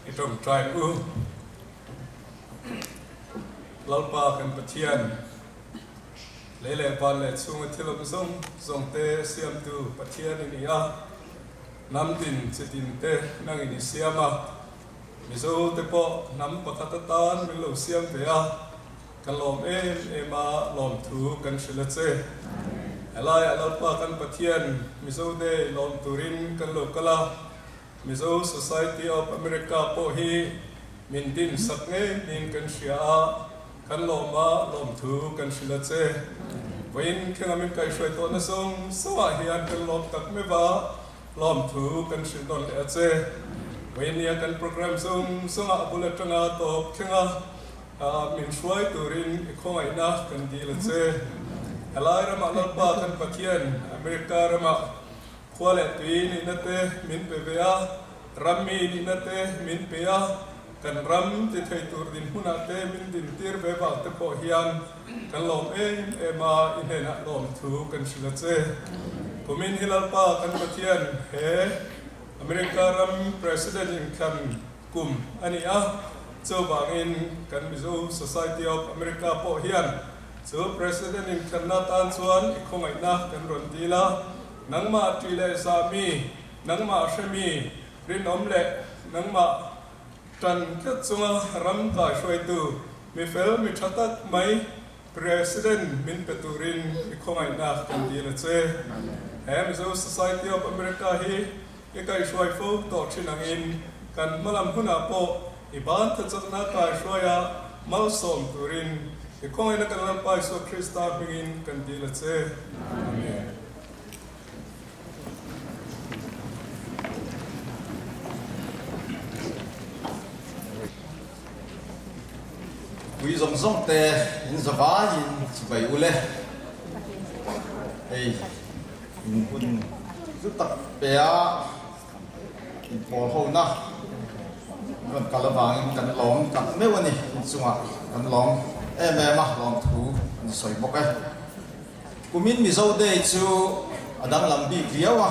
I tawngtai u. Lalpa kan Pathian, lei leh van leh chhunga thil awm zawng zawng te siamtu Pathian i ni a, hnam tin chi tin te nangin i siam a, Mizo te pawh hnam pakhat atan min lo siam ve a, Ka lawm em em a, lawmthu kan hrilh a che. Helaiah Lalpa kan Pathian Mizo Day lawm turin kan lo kal a, Mizo Society of America pawh hi min din sak ngei niin kan hria a, kan lawm a, lawmthu kan hrilh a che. Vawiin thleng a min kaihhruai tawhna zawng zawngah hian kan lawm tak meuh a, lawmthu kan hrilh nawn leh a che. Vawiin nia kan program zawng zawngah a bul atanga tawp thleng a, Min hruai turin i khawngaihna kan dil a che. Helai ramah Lalpa kan Pathian, America ramah khua leh tui nihna te min pe ve a, rammi nihna te min pe a, kan ram ti thei tur dinhmunah te min dintir ve vang te pawh hian kan lawm em em a, i hnenah lawm thu kan hrilh a che. Kumin hi Lalpa kan Pathian he America ram President inthlan kum a ni a, chuvangin kan Mizo Society of America pawh hian chu President inthlanna tan chuan i khawngaihna kan rawn dil a, nangmah ṭi leh zah mi, nangmah hre mi, rinawm leh nangmah ṭan tlat chunga ram kai hruaitu mi fel mi ṭha tak mai President min pe turin i khawngaihna kan dil a che. He Mizo Society of America hi I kaihhruai fo tawh thin angin kan hmalam hunah pawh i ban thachakna kaihhruaia malsawm turin i khawngaihna kan Lalpa Isua Krista hmingin kan dil a che. Amen. Pui zawng zawng te in zavaiin chibai ule. Hei. In hun chu tak pe a, in pawl hona rawn kal avangin kan lawm tak meuh a ni. In chungah kan lawm em em a, lawmthu an sawi bawk e. Kumin Mizo Day chu a danglam bik viau a,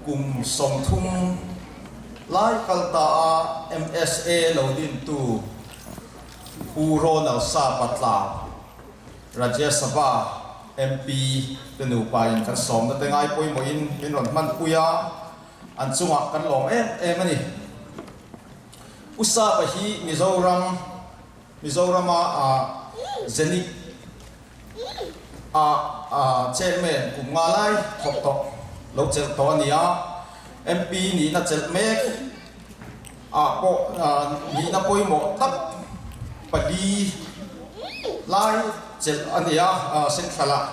kum 30 lai kal ta a MSA lo dintu Pu Ronald Sapa Tlau, Rajya Sabha MP te nupa in kan sawmna te ngai pawimawhin min rawn hmanpui a, an chungah kan lawm em em a ni. U Sapa hi Mizoram Mizorama Zenith a chairman kum nga lai thawk tawh lo chelh tawh a ni a, MP nihna chelh mek ah pawh nihna pawimawh tak pali lai chelh a ni a, central ah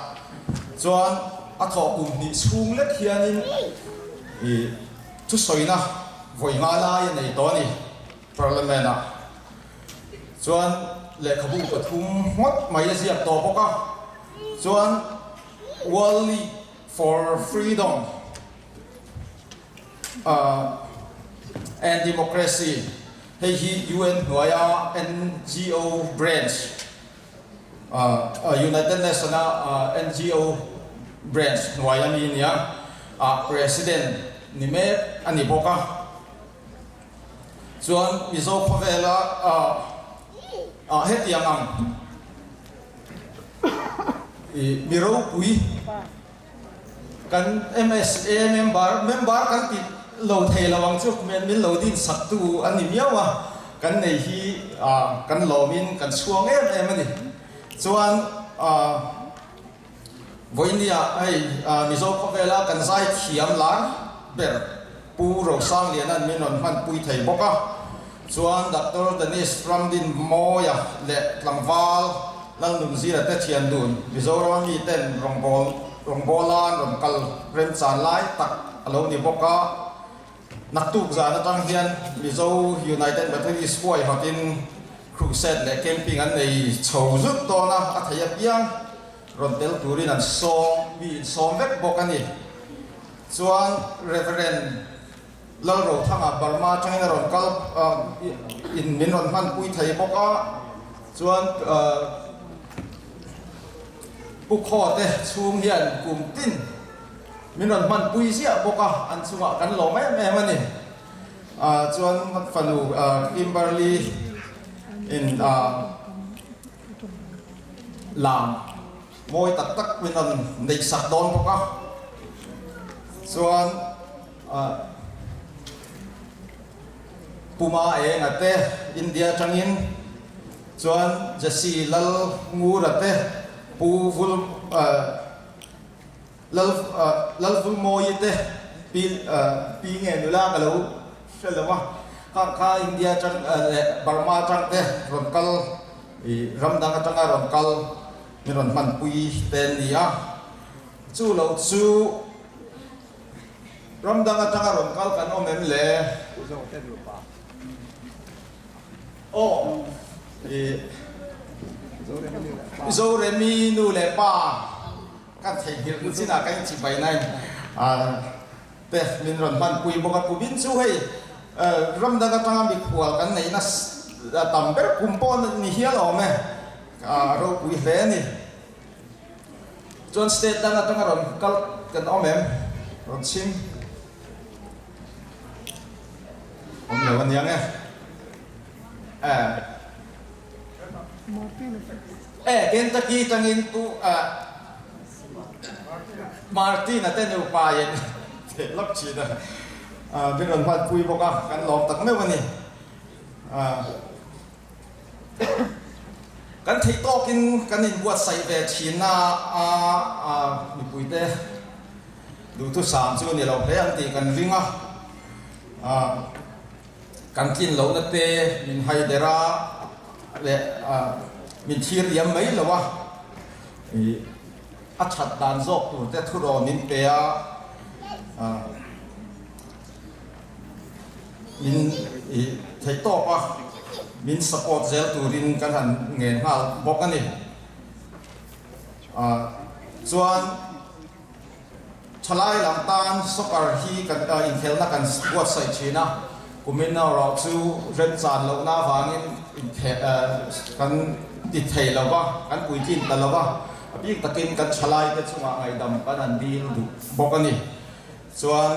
chuan a thawh kum hnih chhung lek hianin ih thusawina vawi nga lai a nei tawh a ni parliament ah chuan lehkhabu pathum ngawt mai a ziak tawh bawk a, chuan World League for Freedom. And Democracy, hei hi UN hnuaia NGO branch, United Nation-a NGO branch hnuai a mi nia, President ni mek a ni bawk a. Chuan Mizo khawvela hetiang ang mi ropui, Kan MSA member, member kan ti lo thei lo ang chu, min lo din sak tu a ni miau a, kan nei hi kan lawmin kan chhuang em em a ni. Chuan vawinia hei Mizo khawvela kan zai thiam lar ber Pu Rosangliana'n min rawn hmanpui thei bawk a, chuan Doctor Dennis Ramdin Mawia leh tlangval Lalnunzira te thian dun Mizoram a miten rawngbâwl rawngbâwla'n rawn kal remchân lai tak a lo ni bawk a. Naktuk zan atang hian Mizo United Methodist huaihawtin crusade leh camping an nei chho zut dawn a, a thei apiang rawn tel turin an sawm, mi insawm vek bawk a ni. Chuan Rev. Lalrothanga Burma atangin a rawn kal in min rawn hmanpui thei bawk a, chuan Pu Khaw te chhung hian kum tin min rawn hmanpui ziah bawk a, an chungah kan lawm em em a ni. Chuan fanu Kimberly in lam mawi tak tak min rawn neih sak dawn bawk a. Chuan Puma Enga te India atangin chuan Jesse Lal Ngura te Pu Vul Lal Lalvulmawii te pi pi nge nula ka lo hre lo a, khang kha India atang leh Burma atang te rawn kal ih ram dang atanga rawn kal min rawn hmanpui te an ni a, chu lo chu ram dang atanga rawn kal kan awm em le? Aw ih Zoremi nu leh pa. Kan theihnghilh hnu chinah ka inchibai nain te min rawn hmanpui bawk a. Kumin chu hei ram dang atanga mikhual kan neihna tam ber kum pawh ni hial awm e, a ropui hle a ni. Chuan state dang atanga rawn kal kan awm em? Rawn chhim awm lo a niang e. E Kentucky tangin Pu Martin-a te nupa in theh lawk thin a, min rawn hmanpui bawk a, kan lawm tak meuh a ni. Kan theih tawkin kan inbuatsaih ve thin a, mipuite duhthusam chu ni lo hle ang tih kan ring a. Kan tlin lohna te min haider a leh min thlir liam mai lo a, a that dan zawk tur te thurawn min pe a, min theih tawp a, min support zel turin kan han ngen nghal bawk a ni. Chuan. Thalai lam tan soccer hi kan inkhelhna kan buatsaih thin a, kumin erawh chu remchan lohna avangin kan ti thei lo va, kan puitlin ta lo va, a bik takin kan thalaite chungah ngaihdam kan han dil duh bawk a ni. Chuan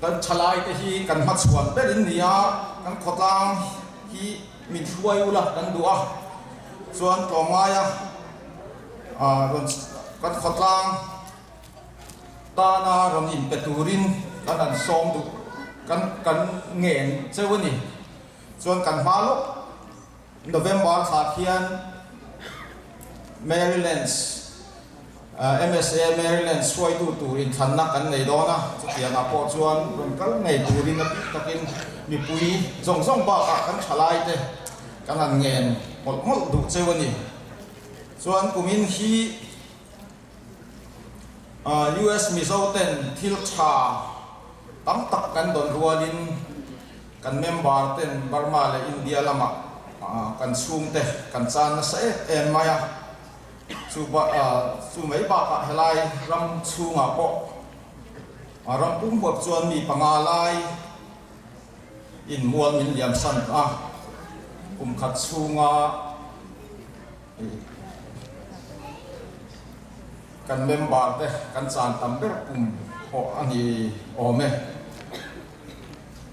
kan thalaite hi kan hmachhuan ber in ni a, kan khawtlang hi min hruai ula kan duh a, chuan tlawmngaia rawn kan khawtlang tana rawn inpe turin kan han sawm duh kan kan ngen cheu a ni. Chuan kan hma lawk November thla khian Maryland's MSA Maryland hruaitu tur inthlanna kan nei dawn a, chutiangah pawh chuan rawn kal ngei turin a bik takin mipui zawng zawng bakah kan thalaite kan han ngen mawlh mawlh duh cheu a ni. Chuan kumin hi US Mizo ten thil tha tam tak kan dawn rualin kan member ten Burma leh India lamah kan chhungte kan chan nasa em em mai a. Chu chu mai bakah helai ram chhungah pawh ram pum huap chuan mi panga lai inmual min liam san a, kum khat chhunga kan member te kan chan tam ber kum pawh a ni awm e.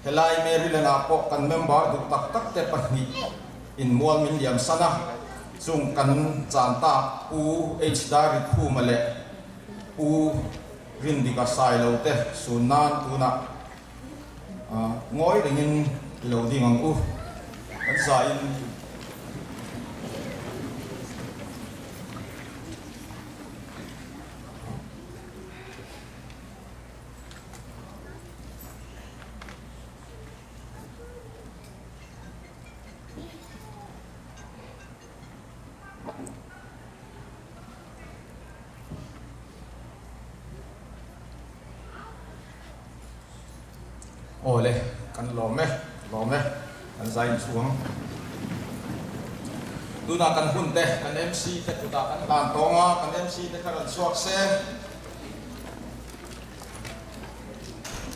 Helai Maryland ah pawh kan member duh tak tak te pahnih inmual min liam san a, chung kan chan tak Pu H Darikhuma leh Pu Rindika Sailo te sun nan tunah ngawi rengin i lo ding ang u. Kan zaiin. Aw le, kan lawm e, lawm e, kan zai inchhuang. Tunah kan hun te, kan MC te kutah kan hlan tawng a, kan MC te kha rawn chhuak se.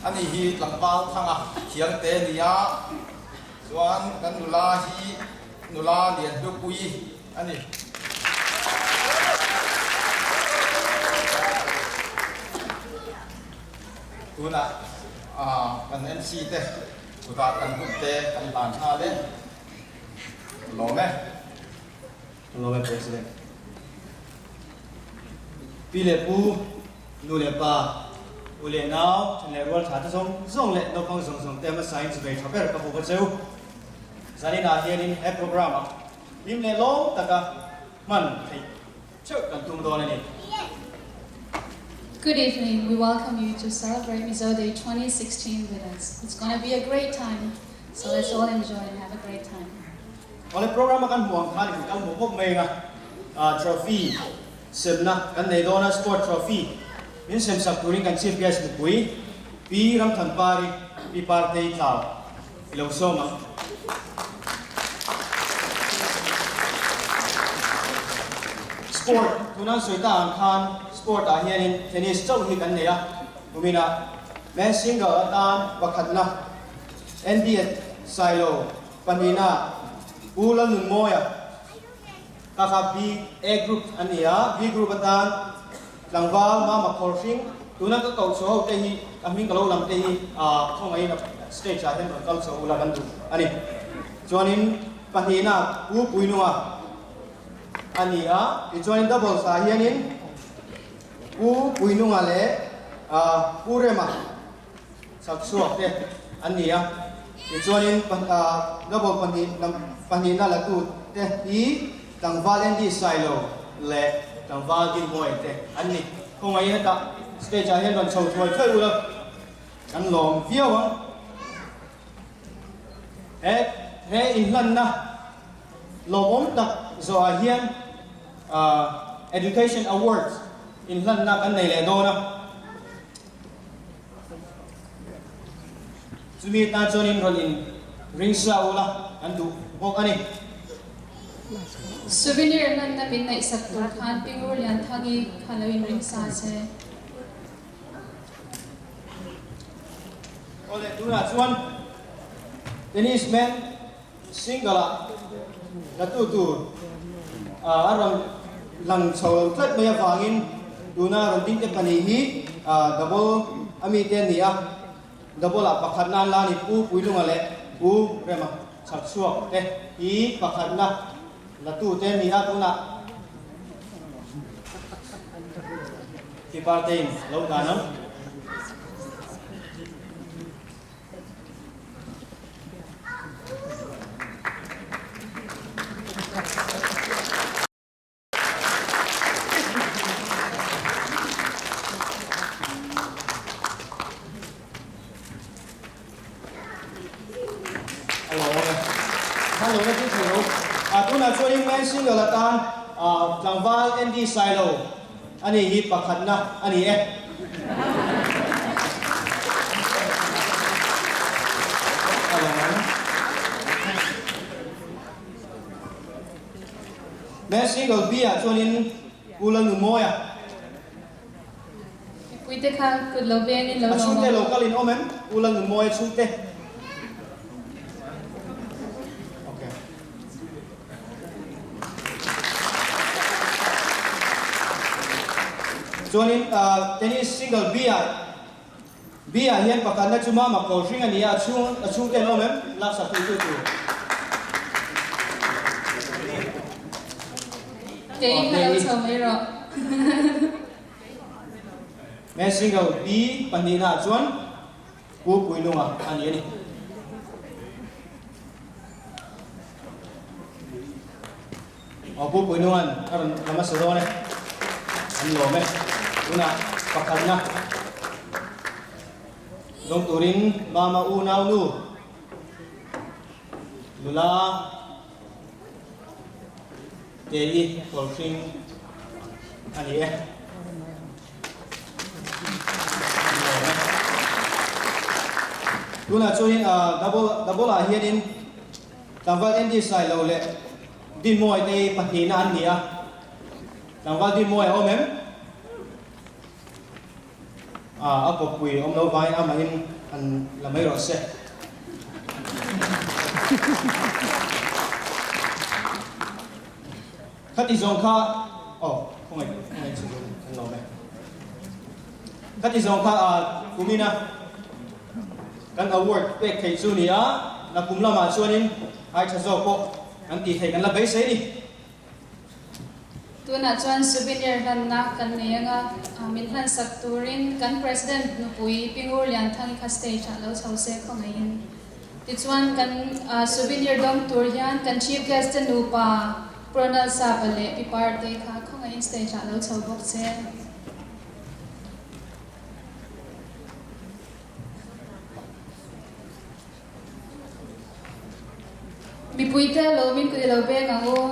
Ani hi tlangval thanga thiam te a ni a, chuan kan nula hi nula lian hlupui a ni. Tunah kan MC te kutah kan hun te kan hlan nghal e. Ka lawm e. Ka lawm e President. Pi leh pu, nu leh pa, u leh nau, then leh rual tha te zawng zawng leh naupang zawng zawng te hmasain chuvei tha ber ka hmu va cheu. Zaninah hianin he program ah hlim leh lawm taka hman theih theuh kan tum dawn a ni. Good evening, we welcome you to celebrate Mizo Day 2016 with us. It's gonna be a great time, so let's all enjoy and have a great time. Awle program a kan hmuh ang khan in kal hmuh bawk mai anga trophy semna kan nei dawn a, sport trophy min sem sak turin kan chief guest nupui Pi Ramthanpari, Pi Partei Tlau i lo sawm ang. Sport, tuna an sawi ta ang khan sport ah hianin tennis chauh hi kan nei a, kuminah men single atan pakhatna Andy Sailo pahnihna Pu Lalnunmawia kha kha B A group a ni a, B group atan Tlangval Mama Khawlhring, tuna ka koh chho ho te hi a hming ka lo lam te hi khawngaihin stage ah hian rawn kal chho ula kan duh a ni. Chuanin pahnihna Pu Puinunga a ni a, tichuanin doubles ah hianin Pu Puinunga leh Pu Rema chak chhuak te an ni a, tichuanin double pahnihna la tu te hi Tlangval Andy Sailo leh Tlangval Dinhmawia te an ni. Khawngaih hetah stage ah hian rawn chho thuai thuai ula kan lawm viau ang. He he inhlanna lawmawm tak zawhah hian Education Awards inhlanna kan nei leh dawn a. Chumi atan chuanin rawn in ring sa ula kan duh bawk a ni. Souvenir hmanna min ngaihsak tur khan Pi Ngur Lianthangi khan lo in ring sa che. Awle tunah chuan Tennis men single ah la tu tur a rawn lang chho lo tlat mai avangin tuna rawn ding te pahnih hi double a mi te an ni a, double ah pakhatna an la a ni, Pu Puilunga leh Pu Rema Chhakchhuak te hi pakhatna la tu te an ni a, tunah Keeper te in lo dan ang. Tunah chuanin main single atan tlangval Andy Sailo a ni hi pakhatna a ni e. Men single B ah chuanin Pu Lalnumawia. Mipuite kha kut lo vengin lo A lawm chhungte ang. lo kalin awm em? Pu Lalnumawia chhungte. Okay. Chuanin tennis single B ah B ah hian pakhatna chu Mama Kawlhring a ni a, a chhung a chhungte an awm em? Laksak tu tu tur. Kei kha lo chho mai rawh. Men single B pahnihna ah chuan Pu Puilunga a ni a ni. Aw Pu Puinunga'n a rawn la hmasa dawn e, an lawm e. Tunah pakhatna zawng turin Mama unau nu nula Tei Kawlhring a ni e. An lawm e. Tunah chuanin double double ah hianin Tlangval Andy Sailo leh Dinmawi te hi pahnihna an ni a, tlangval Dinmawi a awm em? Ah, a kawppui awm lo vangin amahin han la mai rawh se. Khati zawng kha, aw, khawngaih, khawngaih chu an lawm e. Khati zawng kha, ah. Kumina kan award pek theih chu ni a, nakum lamah chuanin ai tha zawk pawh kan tih theih kan la beisei ni. Tunah chuan souvenir hlanna kan nei anga, min hlansak turin kan President nupui Pi Ngur Lianthang kha stage ah lo chho se khawngaihin. Tichuan kan souvenir dawng tur hian kan Chief Guest te nupa Pronal Sapa leh Pi Parte kha khawngaihin stage ah lo chho bawk se. Mipuite lo min kut i lo beng ang u.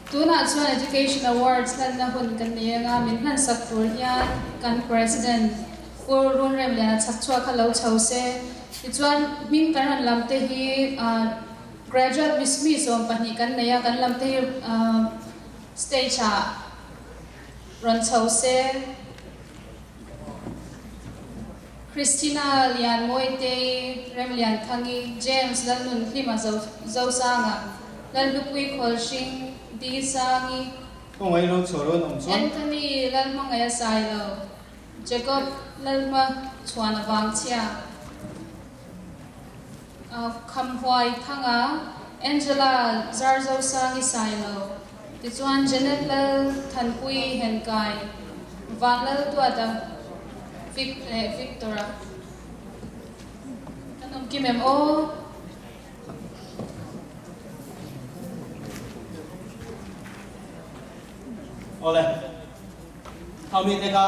Tunah chuan Education Awards hlanna hun kan nei anga min hlansak tur hian kan President Pu Runremliana chhakchhuak kha lo chho se. Tichuan hming kan rawn lam te hi Graduate mi 12 kan nei a, kan lam te hi stage ah rawn chho se. Christina Lianmawitei, Remlianthangi, James Lalnunhlima Zosanga, Lalhlupui Khawlhring, Di Sangi, Khawngaih lo chhuah rawn awm chuan. Anthony Lalhmangaih Sailo, Jacob Lalhma Chhuana Vangchhia, Khamhuai Thanga, Angela Zarzosangi Sailo, tichuan Janet Lal Thanpui Henkai, Vanlal Duata Vic leh Victor-a kan awm kim em aw? Awle, khami te kha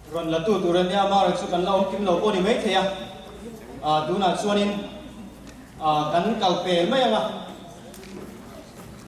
Rawn la tu tur a nia, amaherawh chu kan la awm kim lo pawh ni maithei a, tunah chuanin kan kal pel mai ang a.